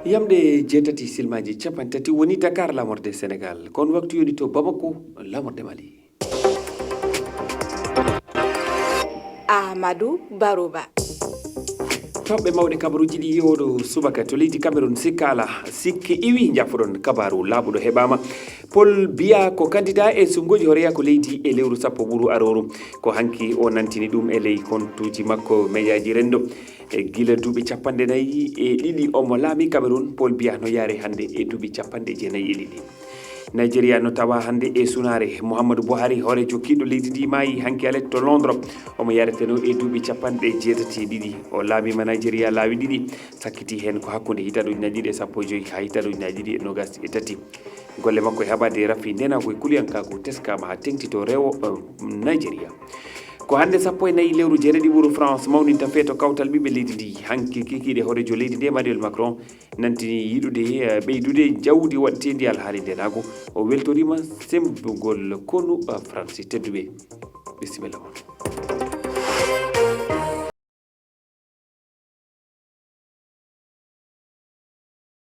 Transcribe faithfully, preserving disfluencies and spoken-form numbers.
Yamɗe jeetati silmaaji capanɗe tati woni Dakar, lamorde Senegal, kon waktu yoni to Bamako, lamorde Mali. Amadou Baroba. Toɓɓe mawɗe kabaruuji ɗi oɗo subaka to leydi Cameroun, sikka alaa, sikke iwi, njafoɗon kabaru laaɓuɗo heɓaama. Paul Biya ko candidat e suɓngooji hooreeya ko leydi e lewru sappo ɓuru arooru. Ko hanki o nantini ɗum e ley kontuuji makko mejaaji renndo. E gila duuɓi capanɗe nayi e ɗiɗi omo laami Cameroun, Paul Biya no yaare hannde e duuɓi capanɗe jeenayi e ɗiɗi. Nigeria no tawa hannde e sunaare. Muhammadu Buhari, hooreejo kiiɗo leydi ndi, maayi hanki alet to Londres. Omo yareteno e duuɓi capanɗe jeetati e ɗiɗi. O laamiima Nigeria laawi ɗiɗi, sakkiti heen ko hakkunde hitaande ujunaaji ɗiɗi e sappo e joy haa hitaande ujunaaji ɗiɗi e noogas e tati. Golle makko e haɓaade rafi ndenagu e kuliyankaagu teskaama haa teŋti to rewo eh, Nigeria. Ko hannde sappo e nayi lewru jeeɗiɗi ɓuru France mawninta feeto kawtal ɓiɓɓe leydi ndi. Hanki kikiiɗe hooreejo leydi ndi Emmanuel Macron nantini yiɗude eh, ɓeydude jawdi waɗeteendi alhaali ndenagu. O weltoriima semmbugol konu eh, France. Tedduɓe, bisimilla mon.